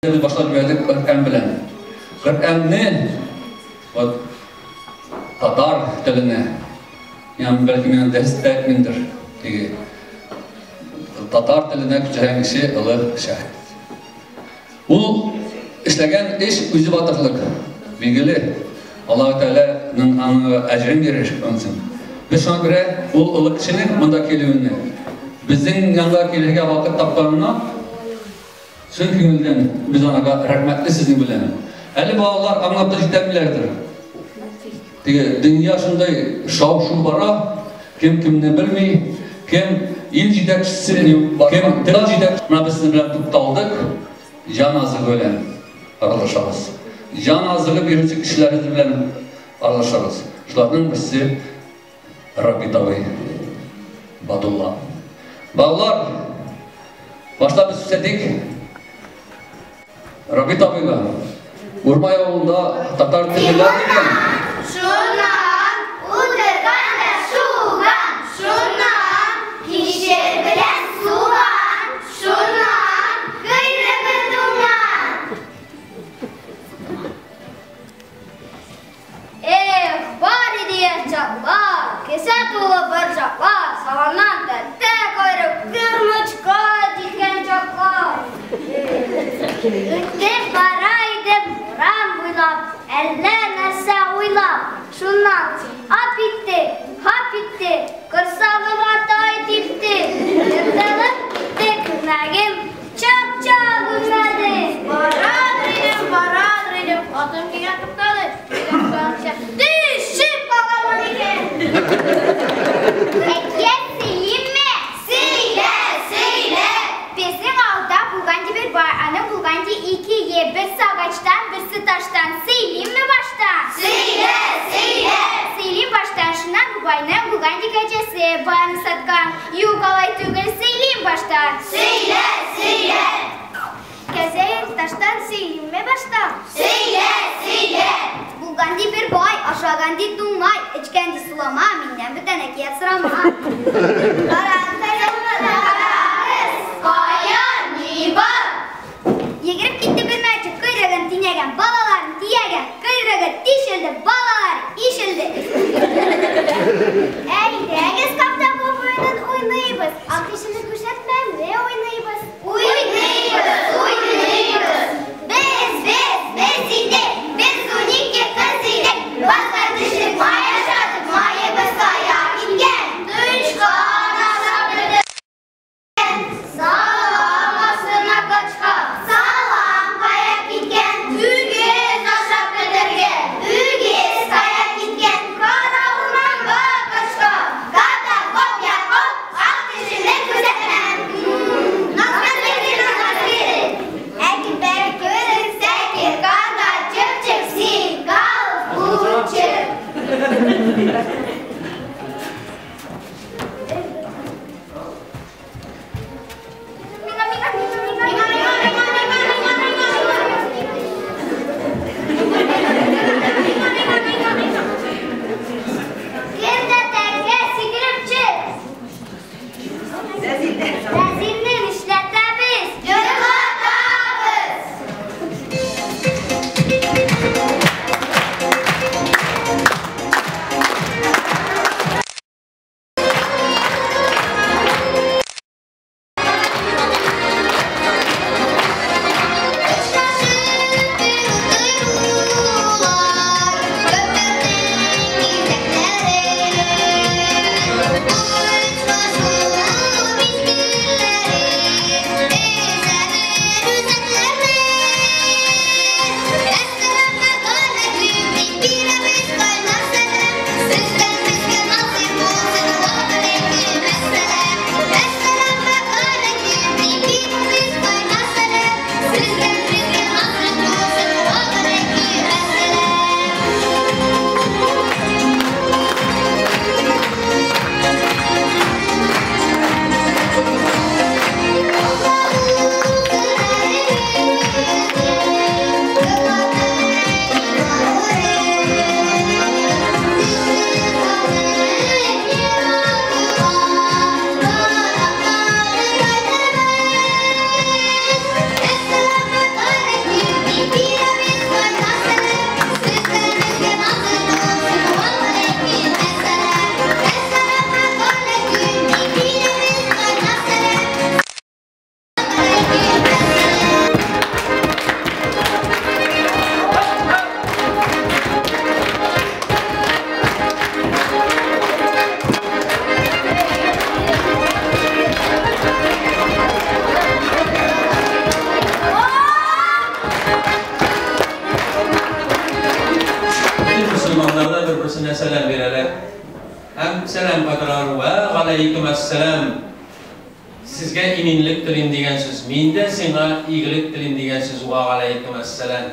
Без башлап җибәрдек Коръән белән. Коръәнне вот татар теленә, ягъни бәлки мин дәрес тә әйтмимдер, теге татар теленә күчергән кеше олы шәхес. Ул эшләгән эш үзе батырлык. Билгеле, Аллаһ Тәгаләнең аңа әҗерен бирер ансын. Без шуңа күрә ул олы кешенең монда килүенә, безнең янга килергә вакыт тапканына Чын күңелдән без анага рәхмәтле сезнең белән. Әле балалар аңлап та җитәмиләрдер. Теге дөнья шундай шау-шу бара, кем кемне белми, кем ил җитәкчесе, кем тел җитәкчесе. Менә без сезнең белән тукталдык, җан азыгы белән аралашабыз. Җан азыгы бирүче кешеләребез белән аралашабыз. Шуларның берсе Рабит абый Батулла. Балалар, башта без үсәдик. Рабит абыйга Урмай авылында татар теле бар микән? Шуннан утырган да шуган, шуннан кишер белән суган, шуннан койрыгы туңган. Эх, бар иде яшь чаклар, кесә тулы борчаклар, саламнан тәтә каерып, кырмычка җиткән чаклар. Үтеп бара идем урам буйлап, әллә нәрсә уйлап. Шуннан ап итте, хап итте, корсагыма тай типте. Ертылып китте күлмәгем, чак-чак үлмәде. Барадыр идем, барадыр идем, атым кигән туктады. Төшеп калганмын икән. Әкият сөйлимме? Сөйлә, сөйлә. Безнең авылда булган ди бер бай, аның булган ди ике ие, берсе агачтан, берсе таштан. Сөйлимме баштан? Сөйлә, сөйлә. Сөйлим баштан. Шуннан бу байның булган ди кәҗәсе, бай аны саткан. Юк, алай түгел, сөйлим баштан. Сөйлә, сөйлә. Кәзәем таштан сөйлимме баштан? Сөйлә, сөйлә. Булган ди бер бай, ашаган ди туңмай, эчкән ди сулама, миннән бүтән әкият сорама. Карагыз, кая ни бар? Йөгереп китте бер мәче, койрыгын тинәгән, балаларын төягән, койрыгы тишелде, балалар ишелде. Әйдәгез, капта уенын уйныйбыз. Ак ишене күрсәтмәне уйныйбыз. Уйныйбыз, уйныйбыз. Без, без, без идек, без 12 кыз идек. Базга төшеп май ашадык, маебыз кая киткән? Тычкан ашап. бер-берсенә сәлам бирәләр. Һәм сәлам кайтаралар. Вә галәйкүм әссәлам. Сезгә иминлек телим дигән сүз. Мин дә сиңа игелек телим дигән сүз. Вә галәйкүм әссәлам.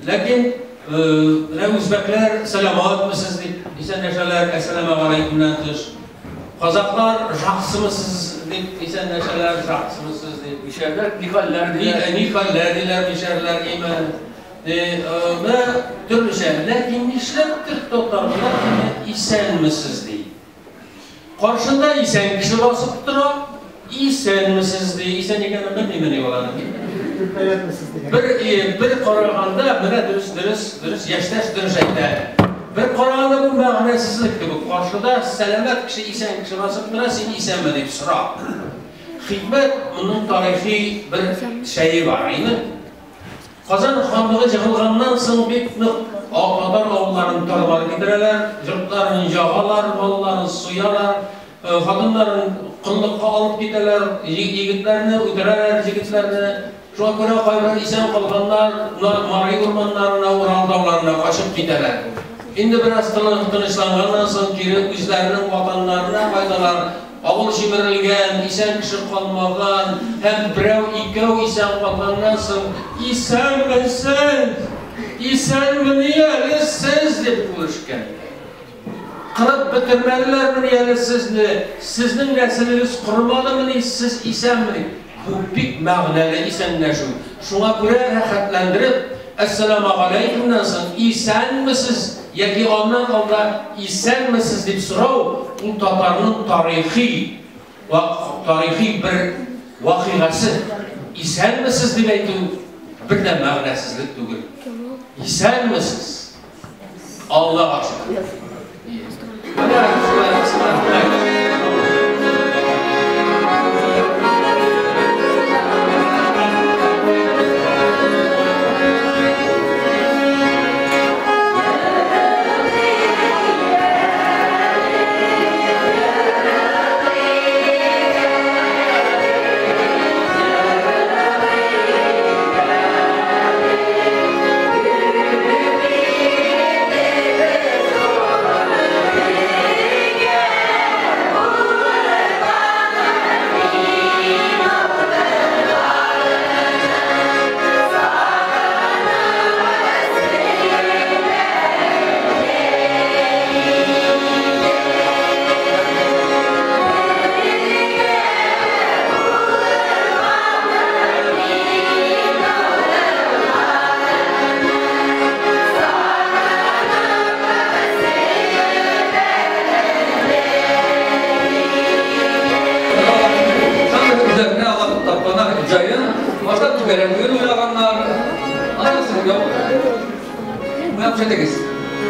Ләкин менә үзбәкләр сәламәтмесез дип исәнләшәләр, әссәламә галәйкүмнән тыш. Казаклар жақсымысыз дип исәнләшәләр, жақсымысыз дип. Мишәрләр ни хәлләр диләр. Ни хәлләр диләр мишәрләр, имән. Менә төрлечә. Ләкин нишләптер татарлар менә исәнмесез ди. Каршында исән кеше басып тора, исәнмесез ди. Исән икәнен белмимен ул аның. Бер караганда менә дөрес, дөрес, дөрес, яшьтәш дөрес әйтә. Бер караганда бу мәгънәсезлек кебек. Каршыда сәламәт кеше, исән кеше басып тора, син исәнме дип сора. Хикмәт моның тарихи бер шәе бар, әйме? Казан ханлыгы җыгылганнан соң бик нык татар авылларын тар-мар китерәләр, йортларын ягалар, малларын суялар, хатыннарын коллыкка алып китәләр, егетләрне үтерәләр, егетләрне. Шуңа күрә кайбер исән калганнар Мари урманнарына, Урал тауларына качып китәләр. Инде бераз тынычланганнан соң кире үзләренең ватаннарына кайталар. Авыл җимерелгән, исән кеше калмаган һәм берәү икәү исән калганнан соң исәнмесез, исәнмени әле сез дип күрешкән. Кырып бетермәделәрмени әле сезне, сезнең нәселегез кормадымыни, сез исәнмени? Бу бик мәгънәле исәнләшү. Шуңа күрә рәхәтләндереп, әссәламә галәйкүмнән соң исәнмесез яки аннан алда исәнмесез дип сорау, ул татарның тарихи бер вакыйгасы. Исәнмесез дип әйтү бер дә мәгънәсезлек түгел. Исәнмесез. Аллаһ шөкер. Менә шулай.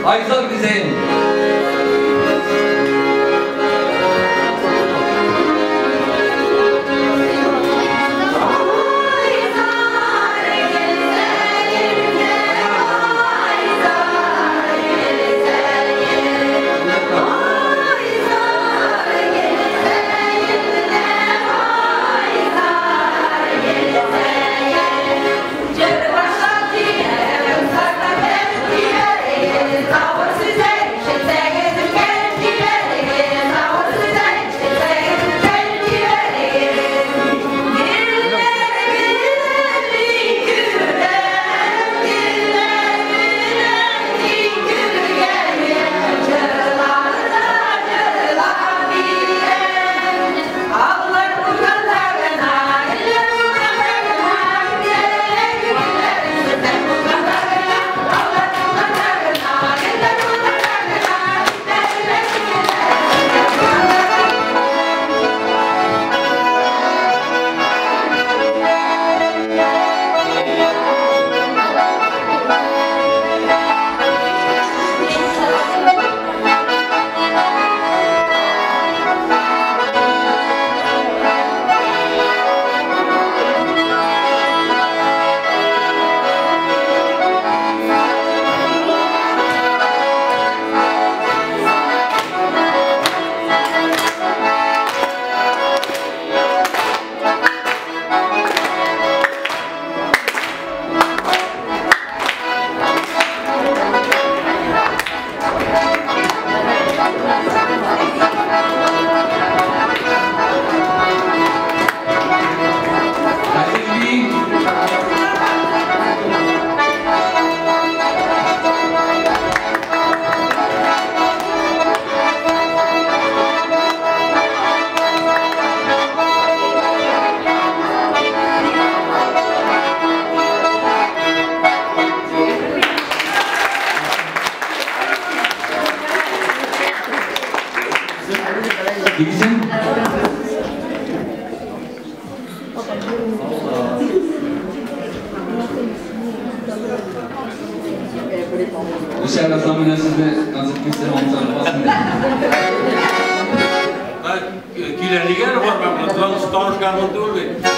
Ayzar güzelim. Our Икесен? Гүзәл Аслан менә сезне концертмейстер Көйләнегән бармаклы, таныш гармун түгел бит.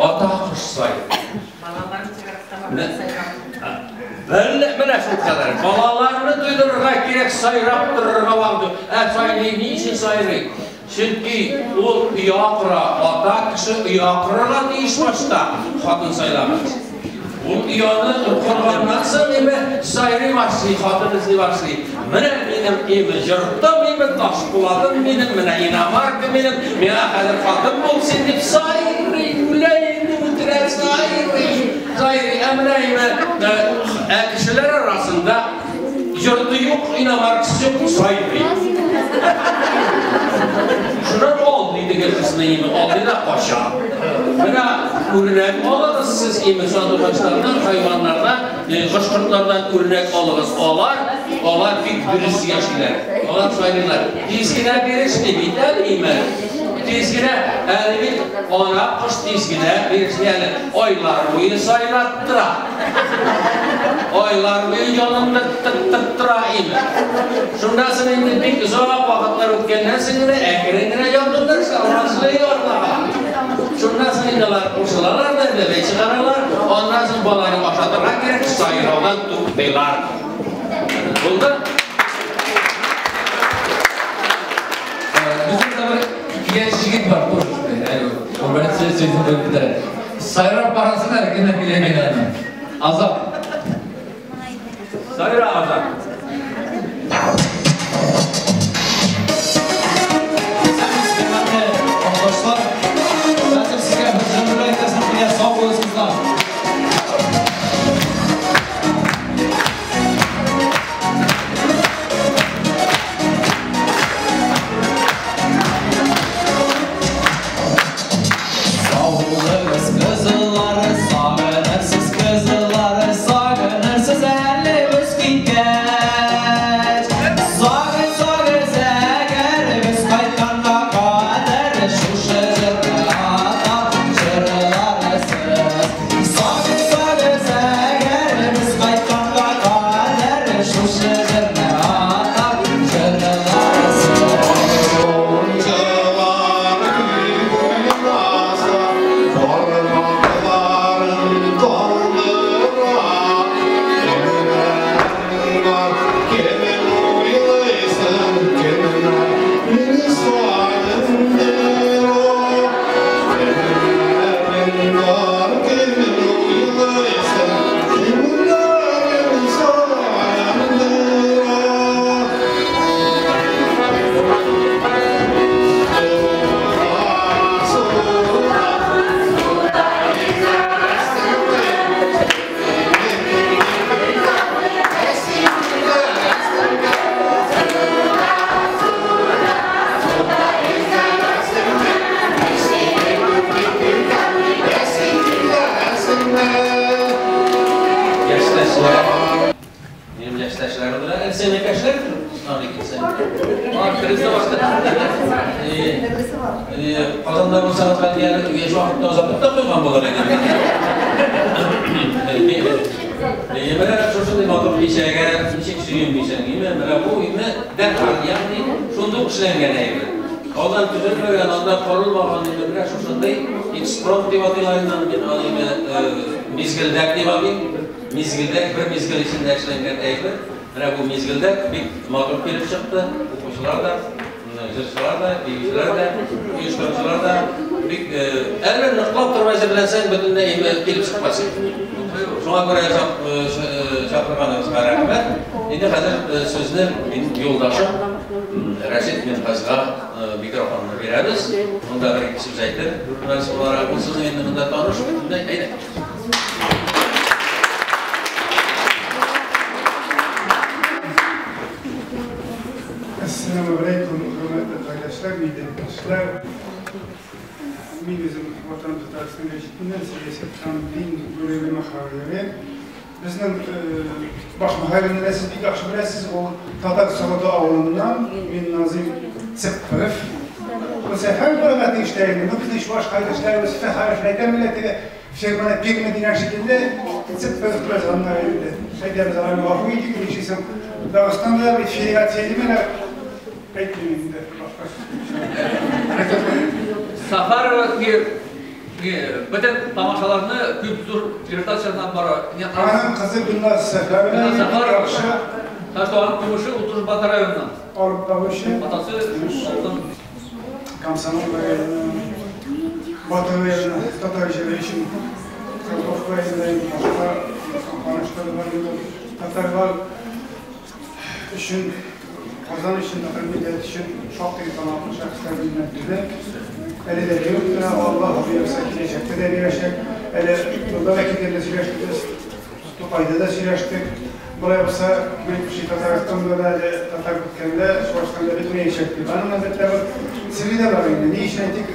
Ата кош сайрый. Менә шул кадәр. Балаларны туйдырырга кирәк, сайрап торырга вакыт. Ә сайрый, ни өчен сайрый? Чөнки ул оя кора, ата кеше оя корырга тиеш башта, хатын сайлагач. Ул ояны корганнан соң име сайрый башлый, хатын эзли башлый. Менә минем име йортым, име ташпулатым минем, менә иномарка минем, миңа хәзер хатын булсын дип сайрый, үлә инде, үтерә, сайрый, сайрый. Ә менә име, ә кешеләр арасында йорты юк, иномаркасы юк, сайрый. Шуннан алдый теге кызны име, алдый да кача. Менә үрнәк алыгыз сез име сандугачлардан, хайваннардан, кош-кортлардан үрнәк алыгыз. Алар бик дөрес яшиләр. Алар сайрыйлар. Тиз генә бирешми бит әле име. Тиз генә, әле бит ана кош тиз генә бирешми әле. Айлар буе сайлап тора. Айлар буе янында тык-тык тора име. Шуннан соң инде бик озак вакытлар үткәннән соң генә әкрен генә якынлаша башлый аларга. Шуннан соң инде алар кушылалар да, бәбәй чыгаралар. Аннан соң баланы ашатырга кирәк, сайраудан туктыйлар. Булды? Безнең дә бер яшь егет бар, тоже. Хөрмәтле сөйләүчеләр. Сайрап барасың әле, кемнәр килә мин аны. Азат. Сайра, Азат. Arkadaşlar, хәзер сезгә бер җыр әйтәсем килә, сау булыгыз, кызлар. Сау булыгыз, кызлар, сагынырсыз, кызлар, сагынырсыз әле без киткәч. Сагын, сагыз, әгәр без кайтканга кадәр шушы җырны атап җырларсыз. Сагын, сагыз, әгәр без кайтканга кадәр шушы җырны атап җырларсыз. Яшьтәшләр. Минем яшьтәшләр булыр. Әле син яшьләр Казанда булсагыз, бәлки әле яшь вакытта озатып та куйган булыр иде. Менә шушындый матур кичәгә ничек сөенмисең? Менә бу име дәрхаль, ягъни шундук эшләнгән әйбер. Алдан төзелмәгән, анда корылмаган инде менә шушындый экспромт дип атыйлар инде аны, мин аны инде мизгелдәк дип атыйм. Мизгелдәк, бер мизгел эчендә эшләнгән әйбер. Менә бу мизгелдәк бик матур килеп чыкты. Укучылар да, җырчылар да, биючеләр дә, оештыручылар да бик әле ныклап торып әзерләнсәң, бөтенләй әйбер килеп чыкмас. Шуңа күрә чакырганыгызга рәхмәт. Инде хәзер сүзне минем юлдашым Рәшит Минһаҗга микрофонны бирәбез. Монда бер ике сүз әйтер. Журналист буларак ул сезнең инде монда таныш, бөтенләй әйдә. Ассаламу алейкум, хөрмәтле кардәшләр, милләттәшләр. Мин үзем Ватан Татарстан гәҗитеннән сәясәт һәм дин бүлеге мөхәррире. Безнең баш мөхәррирне дә сез бик яхшы беләсез, ул Татар Согыты авылыннан Минназим Цеппыров. Бу сәфәр барырга тиеш тә инде. Ну, безнең чуаш кардәшләребез Ф хәрефен әйтә милләтегә, фирманы Пирме дигән шикелле Цеппыров дип язганнар инде. Әйтәбез, аларны гафу итик, нишлисең? Дагыстанда бит федерация димәләр. Әйтмим инде башка. Сафарова Кир Бөтен тамашаларны күп зур презентацияләрдән бара. Аның кызы Гөлназ Сәфәрова яхшы. Так что аның тумышы Утыз Батыр районыннан. Алып баручы. Атасы Алтын Комсомол районы, Батыр районы, татар җире өчен Свердловск районында инде башка танышлары бар инде. Татарлар өчен, Казан өчен, татар милләте өчен шактый талантлы шәхесләр бирде. Әле дә биреп тора, Аллаһ боерса, киләчәктә дә бирәчәк. Әле монда да килгәндә сөйләштек без, Тукайда да сөйләштек. Болай булса, мин кеше Татарстанда да әле татар беткәндә, Чуашстанда бетмәячәк дип. Аның әлбәттә бер сере дә бар инде. Ни өчен әйтик?